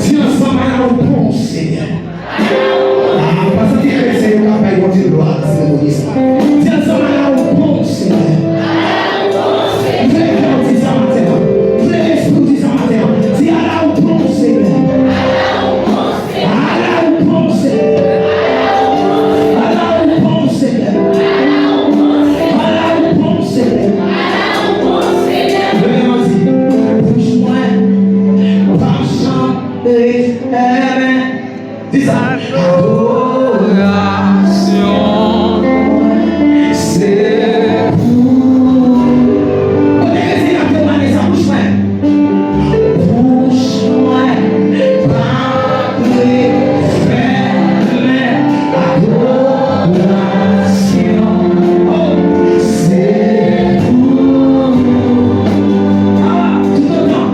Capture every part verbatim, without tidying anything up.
Di ansanm, "Ala w bon, Senyè." Ah, ou pa santi kretyen yo ka bay Bondye glwa nan seremoni sa? Di ansanm, "Ala w bon, Senyè." Vle kè w di sa maten an. Vle lespri w di sa maten an. Di, "Ala w bon, Senyè." Ala ou bon Senyè. Ala ou bon Senyè. Ala ou bon Senyè. Leve men w di, "Bouch mwen p ap janm rete fèmen." Di sa. Adorasyon mwen se pou ou. Kote Krezi ap temwanye sa, bouch mwen? Bouch mwen pa dwe fèmen. Adorasyon, oh, se pou ou. Ah, toutotan,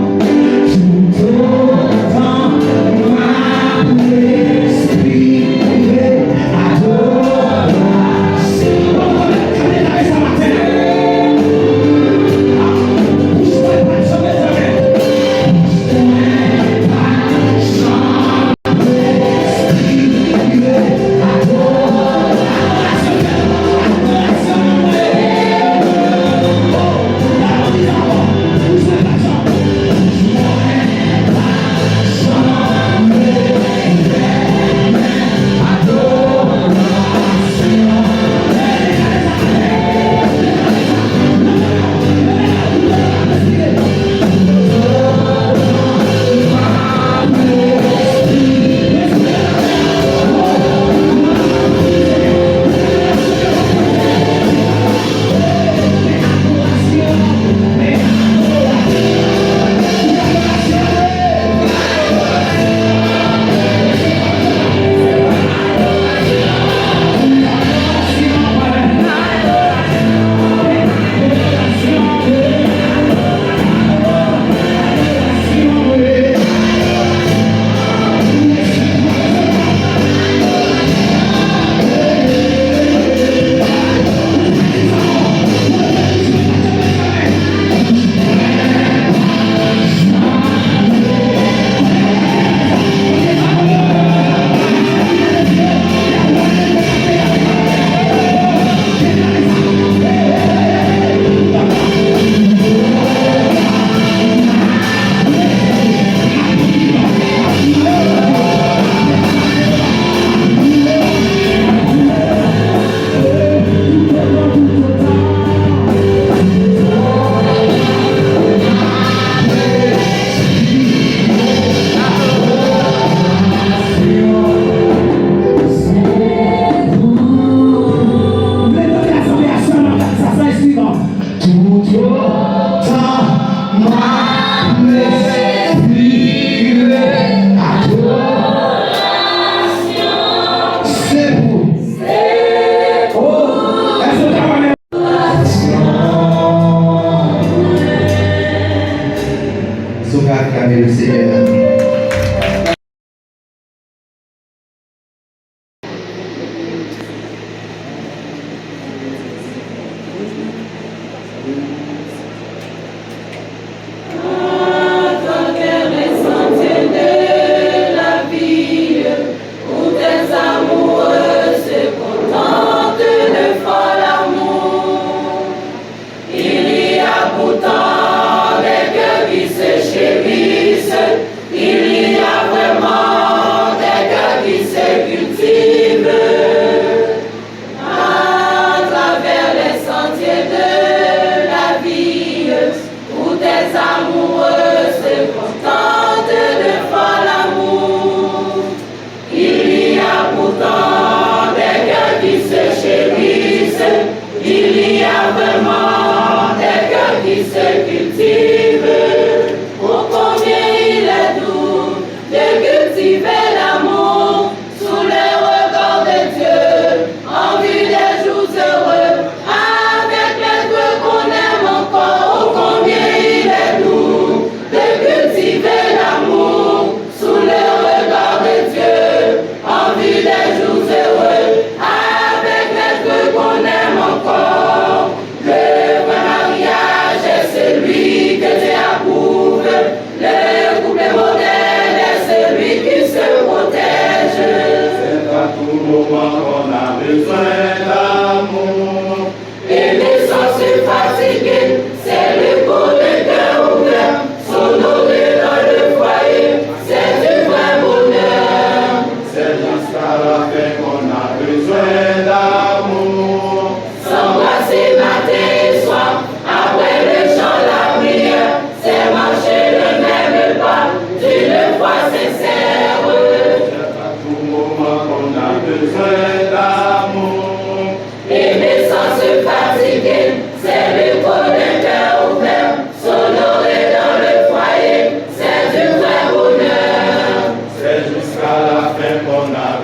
toutotan m ap respire.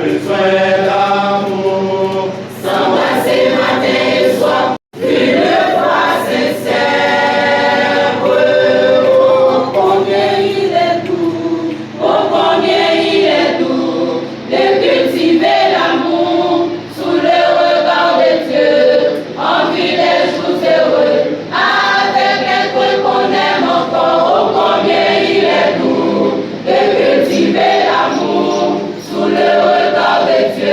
Besoin d'amour. S'embrasser matin et soir, une foi sincère. Oh, combien il est doux, oh, combien il est doux de cultiver l'amour sous le regard de Dieu, en vue des jours heureux, avec quelqu'un qu'on aime encore. Oh, combien il est doux de cultiver l'amour sous le regard de Dieu.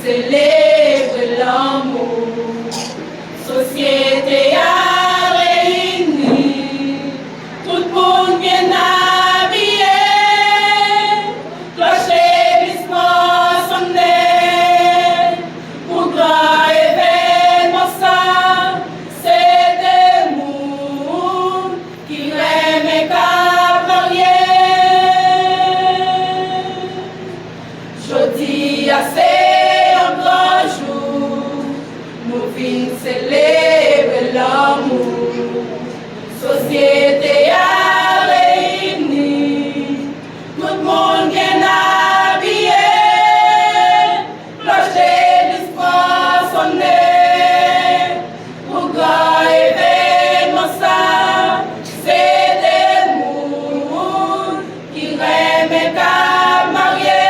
Selebre lanmou. Sosyete a reyini. Tout moun byen abiye. Klòch legliz pran sonnen. Pou gran evènman sa, se de moun ki renmen k ap marye. Jodi a se yon gran jou, nou vin selebre lanmou. Sosyete a reyini, tout moun byen abiye. Klòch legliz pran sonnen. Pou gran evènman sa, se de moun ki renmen k ap marye.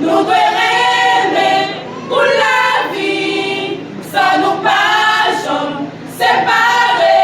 Nou dwe renmen pou lavi, san nou pa janm separe.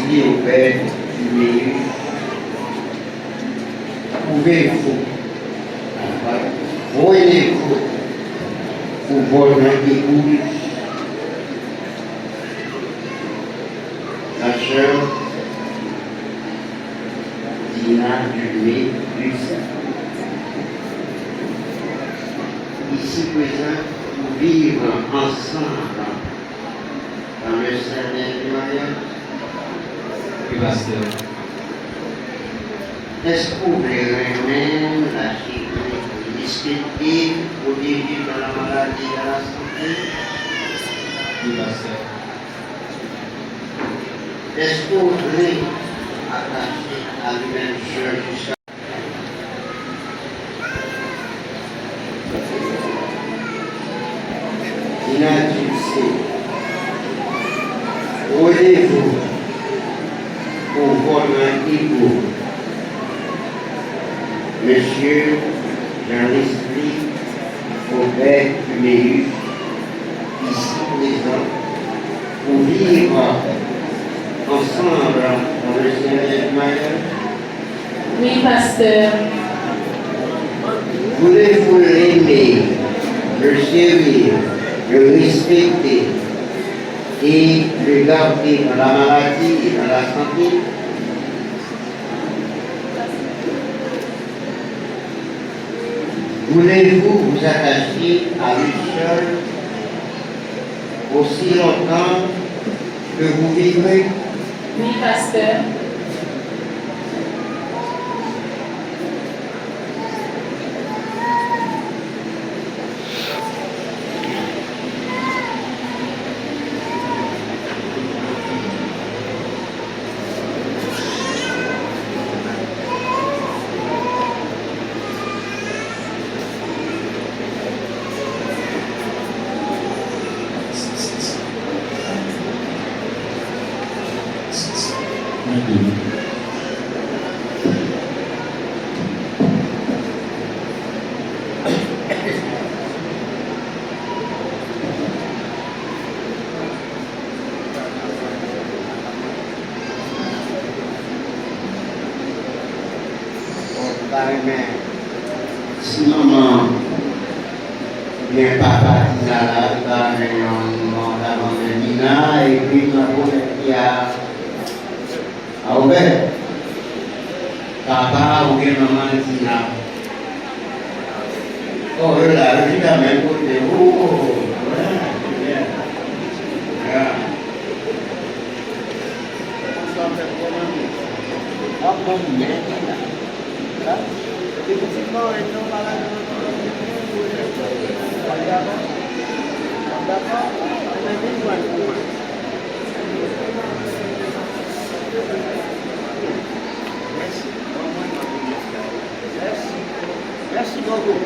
Gilbert Timéus, pouvez-vous, prenez-vous pour votre épouse, ma sœur Dina Dumé Lucie, ici présente, pour vivre ensemble dans le serment du mariage? Wi, pastè. Èske w vle renmen, lachire, respekte, pwoteje nan lamaladi e nan lasante? Wi, pastè. Èske w vle atache a li menm sèl jiska Dina Dulcé, prenez-vous pour votre époux, Monsieur Jean-Leslie Aubert Timéus, ici présent, pour vivre ensemble dans le serment du mariage? Wi, pastè. Voulez-vous l'aimer, le chérir, le respecter et le garder dans la maladie et dans la santé? Voulez-vous vous attacher à lui seul aussi longtemps que vous vivrez? Wi, pastè. Bon, m ta renmen, si manman oubyen papa Dina la, m ta renmen yon moman w ta renmen Dina, epi m nan pwomèt li a, a ouvè. Papa oubyen manman Dina. Oh, yo la, yo chita menm kote. Oh, wè, wè. Ya. W ap ban m men Dina. La. Depi ti mwen, non, pa la, non, non, non. W ap dakò? W ap dakò? Mwen vin jwenn ou. Mèsi. Mèsi. Mèsi bokou.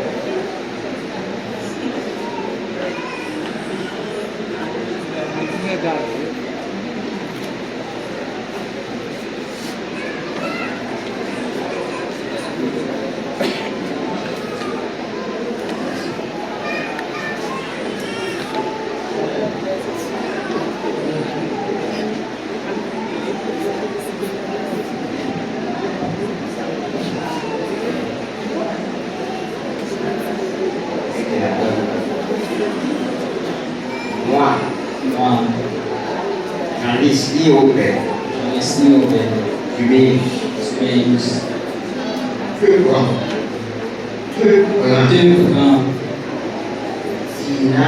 Mwa. Mwa. Jean Leslie Aubert. Jean Leslie Aubert. Timéus. Timéus. Te pran. Te pran. Te pran. Dina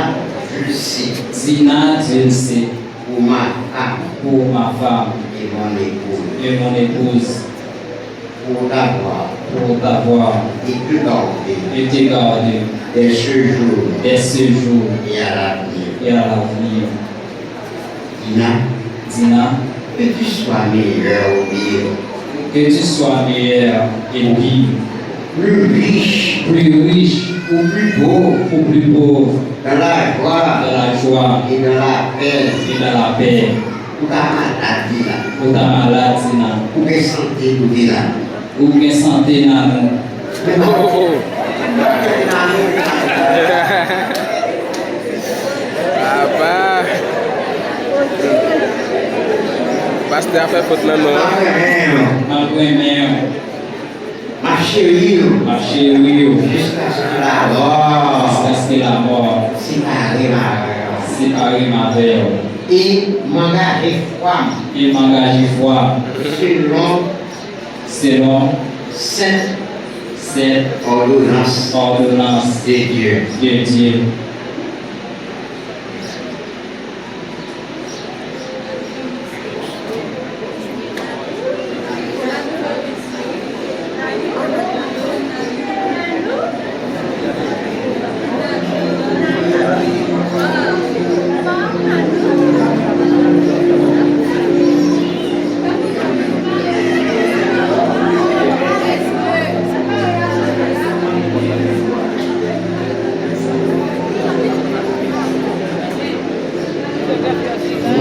Dulcé. Dina Dulcé. Pour ma femme. Pour ma femme. Et mon épouse. Et mon épouse. Pour t'avoir. Pour t'avoir. Et te garder. Et te garder. Dès ce jour. Dès ce jour. Et à l'avenir. Et à l'avenir. Dina. Dina. Que tu sois meilleur ou pire. Que tu sois meilleur et pire. Plus riche. Plus riche. Ou plus pauvre. Ou plus pauvre. Dans la joie. Dans la joie. Et dans la paix. Et dans la paix. Ou ta malad, Dina. Ou ta malad, Dina. Ou gen sante, nou Dina. Ou gen sante nan nou. Apa. Pastè a Fè fòt nan non an. M ap renmen w. M ap renmen w. M ap cheri w. M ap cheri w. Jiskaske lamò. Jiskaske lamò. Separe m avè w. Separe m avè w. E m angaje fwa m. E m angaje fwa m. Selon. Selon. Sent. Sent. Òdonans. Òdonans. De Dye. De Dye.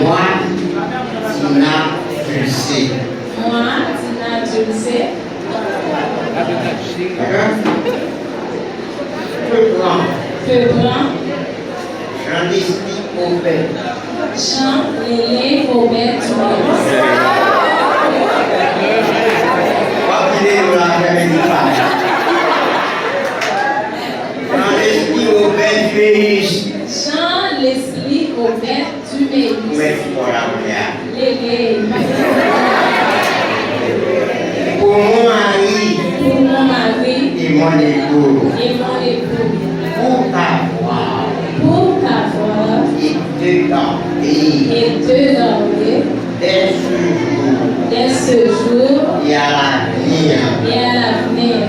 Moi, Tina Dulcé. Moi, Tina Dulcé. Hein? Peux prendre. Peux prendre. Jean Leslie Aubert. Jean Lélé Aubert Dumélis. W ap kite yo la, fè men li pa. Jean Leslie Aubert Dumélis. Jean Leslie Aubert Dumélis. Mwen fò la mwen a. Lélé. Pour mon mari. Pour mon mari. Et mon époux. Et mon époux. Pour t'avoir. Pour t'avoir. Et te garder. Et te garder. Dès ce jour. Dès ce jour. Et à l'avenir. Et à l'avenir.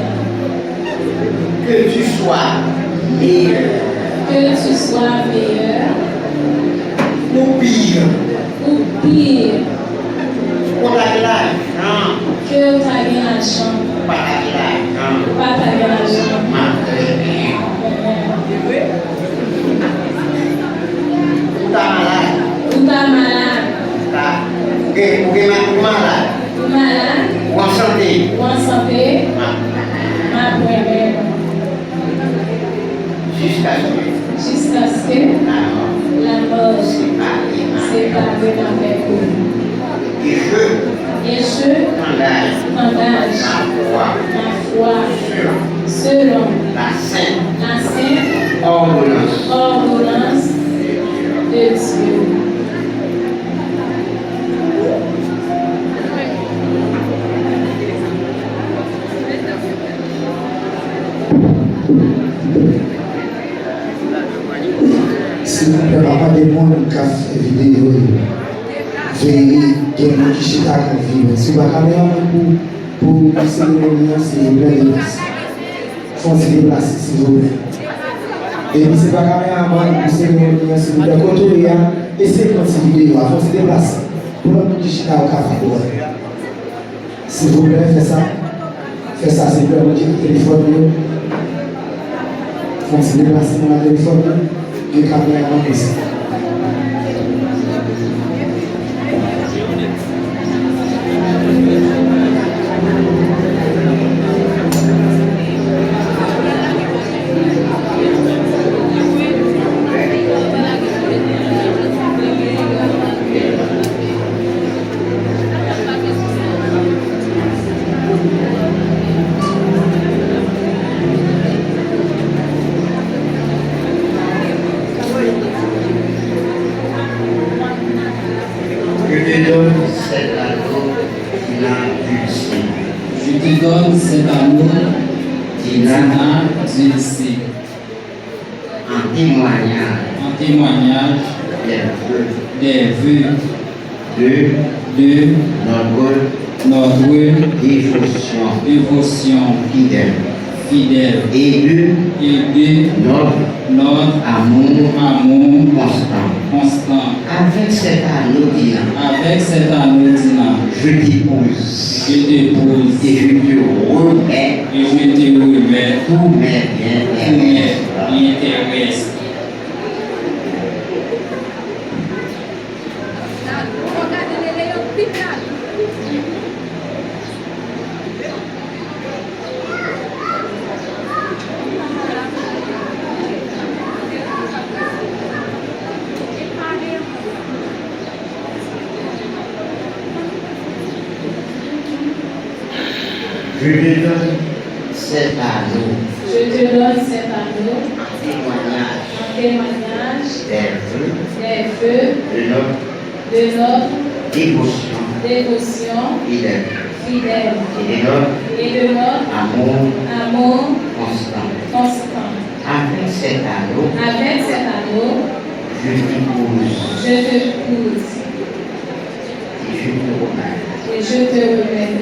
Que tu sois meilleur. Que tu sois meilleur. Ou pire. Ou pire. Ou ta gen lajan. Ke w ta gen lajan. Ou pa ta gen lajan. Ou pa ta gen lajan. M ap renmen w. Ou ta malad. Ou ta malad. Ou ta, ou gen, ou gen ma-, ou malad. Ou malad. Ou an sante. Ou an sante. M ap, m ap renmen w. Jiskaske. Jiskaske. Lamò. Lamò. Separe m. Separe m avèk ou. Et je. Et je. Angaj. Angaj. Ma foi. Ma foi. Selon. Selon. La sainte. La sainte. Ordonnance. Ordonnance. De Dieu. De Dieu. Silvouplè, pa mande moun k ap fè videyo yo. Veye, gen moun ki chita nan vi yo. Si w pa kameramann pou, pou, pou seremoni an, silvouplè, deplase. Fè yon ti deplase, silvouplè. Depi se pa kameramann pou seremoni an, silvouplè, kote w ye a, eseye pran ti videyo a, fè yon ti deplase. Pou lòt moun ki chita yo kapab wè. Silvouplè, fè sa. Fè sa, silvouplè, moun ki nan telefòn yo. Fè yon ti deplase nan telefòn yo. Gen kameramann osi. Je te donne cet anneau, Tina Dulcé. Je te donne cet anneau, Tina Dulcé. En témoignage. En témoignage. Des vœux. Des vœux. De. De. Notre. Notre. Dévotion. Dévotion. Fidèle. Fidèle. Et de. Et de. Notre. Notre. Amour. Amour. Constant. Constant. Avec cet anneau, Tina. Avec cet anneau, Tina. Je dépose. Je dépose. Et je te remets. Et je te remets. Tous mes biens terrestres. Tous mes biens terrestres. Je te donne cet anneau Je te donne cet anneau en témoignage en témoignage des vœux des vœux de notre dévotion fidèle et de notre amour constant. Avec cet anneau, je t'épouse et je te remets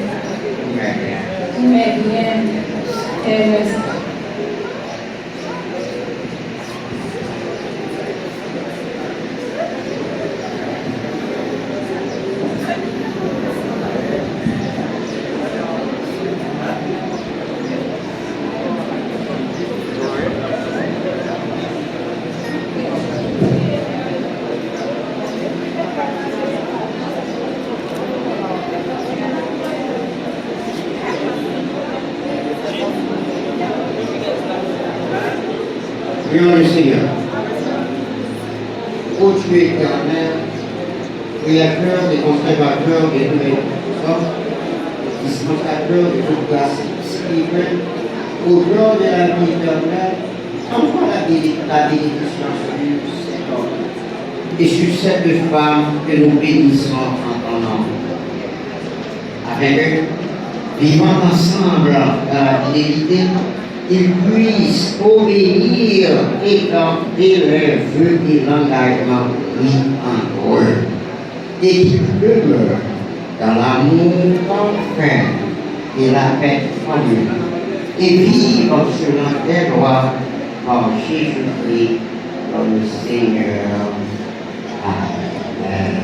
tous mes biens et restes. Prions le Seigneur. Ô Dieu éternel, créateur et conservateur de tous les hommes, dispensateur de toute grâce spirituelle, auteur de la vie éternelle, envoie la béné- la bénédiction sur cet homme et sur cette femme que nous bénissons en ton nom, afin que, vivant ensemble dans la fidélité, ils puissent obéir et garder les vœux et l'engagement pris entre eux, et qu'ils demeurent dans l'amour parfait et la paix en eux, et vivent selon tes lois par Jésus-Christ, notre Seigneur. Amen.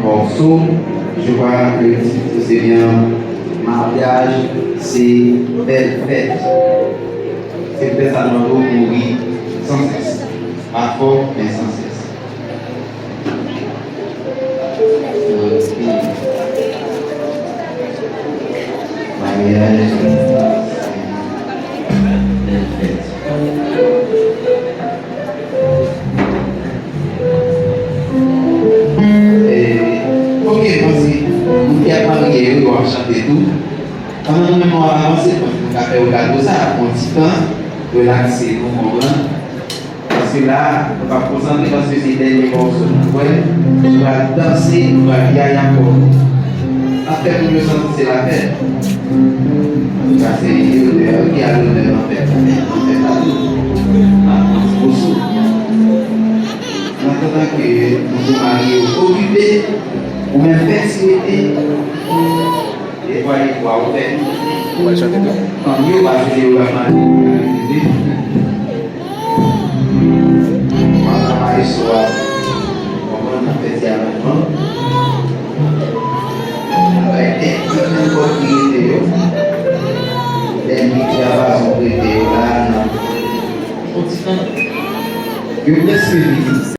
Morceau, je crois le titre c'est bien Mariage, c'est belle fête. Se pou fè sa nan nou mouri san sès. Pa fò, men san sès. Maryaj, bèl fèt. Eh, ok, paske moun ki ap marye yo, yo ap chante tou. Pandan nou menm nou ap avanse, paske nou ka fè yo gade sa, pran ti tan, relakse nou, konprann. Paske la, nou p ap konsantre, paske se dènye mòso nou jwe. Nou pral danse, nou pral yaya kò nou. N ap fè moun yo santi se lafèt. Antouka, se yo de yo ki al onè nan fèt la, nan fèt la tou. N ap pran ti mòso. An atandan ke nou tou marye yo okipe, ou menm fè ti rete. Defwa, defwa, ou fè. Ou pral chante tou? Fanmi yo pa vle yo ap mande pou yo rete. Mwen travay sou a. Konprann, n ap fè ti aranjman. N ap bay tèt tout nenpòt ki rete yo. Lè n di dyapazon prete yo la, n ap pran ti tan. Yo prèske vini.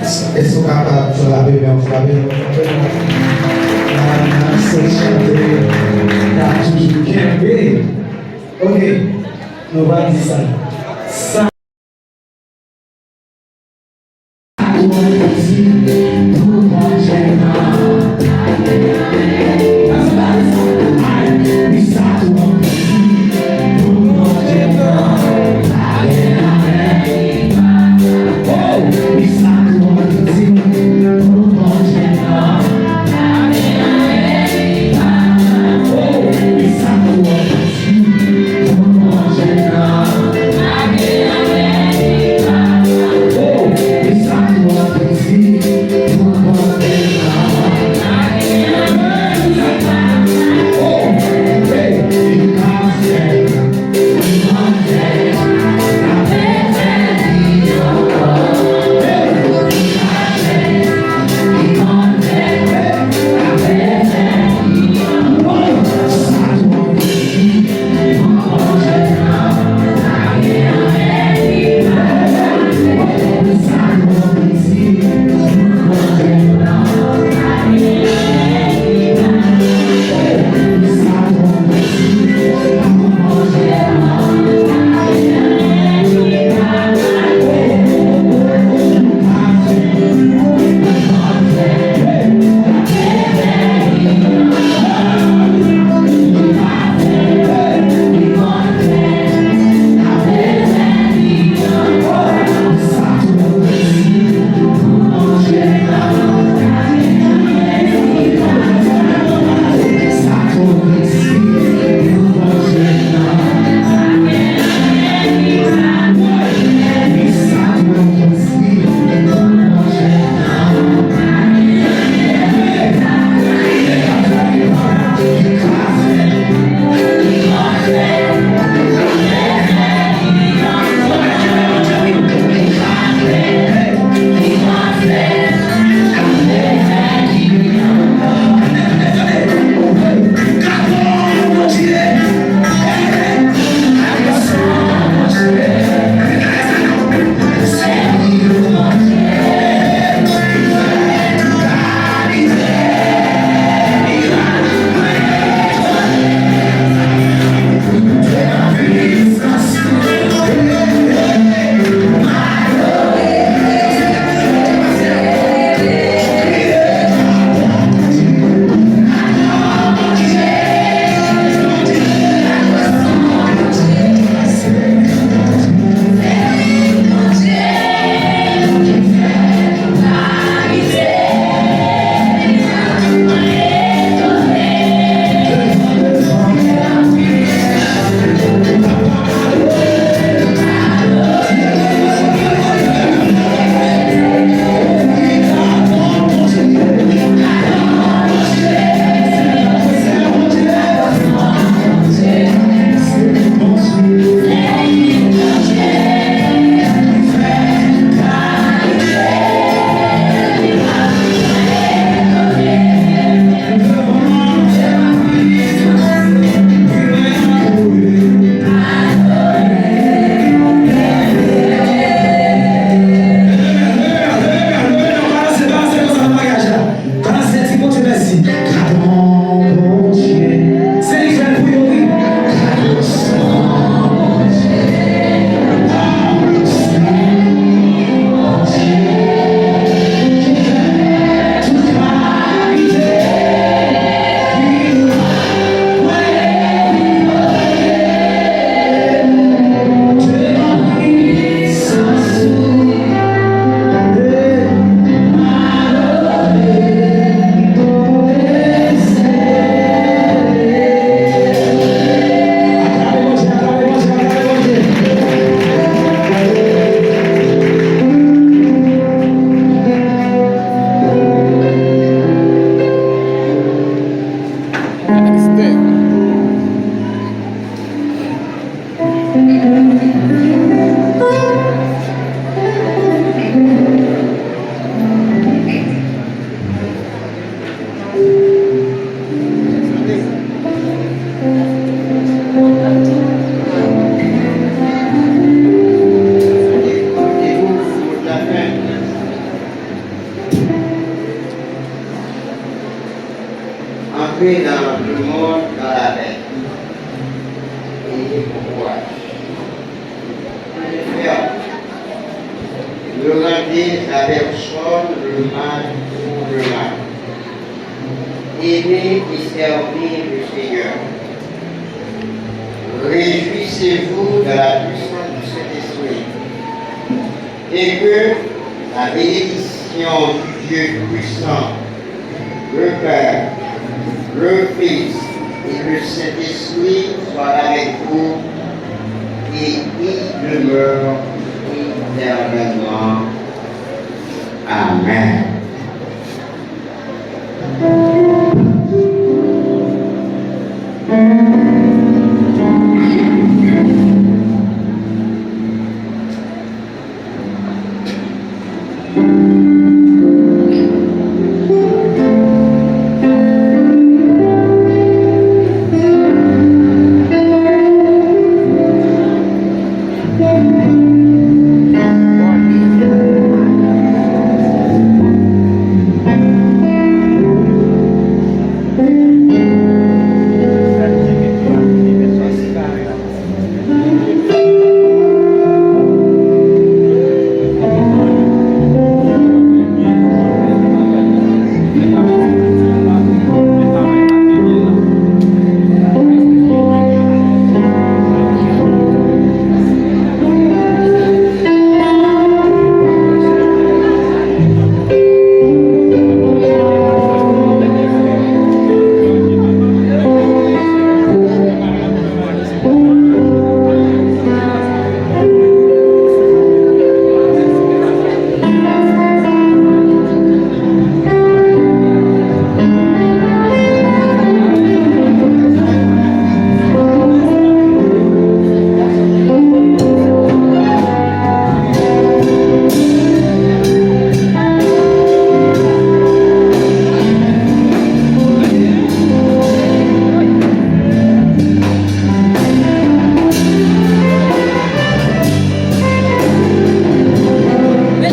Èske w kapab frape men w, frape men w, frape men w? Ah, n ap sot chante, n ap toujou kenbe. Ok, nou va di sa. Sa. Dans le monde, dans la paix. Ayez bon courage. Ne rendez à personne le mal pour le mal. Aimez et servez le Seigneur. Réjouissez-vous de la puissance du Saint-Esprit. Et que la bénédiction du Dieu puissant, le Père, le Fils et le Saint-Esprit soit avec vous et y demeure éternellement. Amen.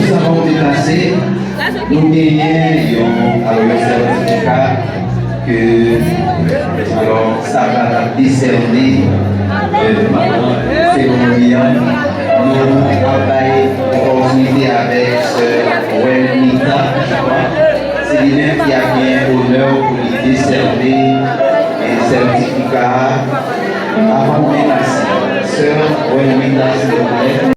Sa pa w deplase, nou genyen yon, alò, yon sètifika ke, alò, Sava t ap desène, euh, pandan seremoni an. Nou ap bay opòtinite avèk sè Welmita, je crois. Se li menm ki ap gen onè pou li desène, eh, sètifika a. Avan nou deplase, sè Welmita, silvouplè.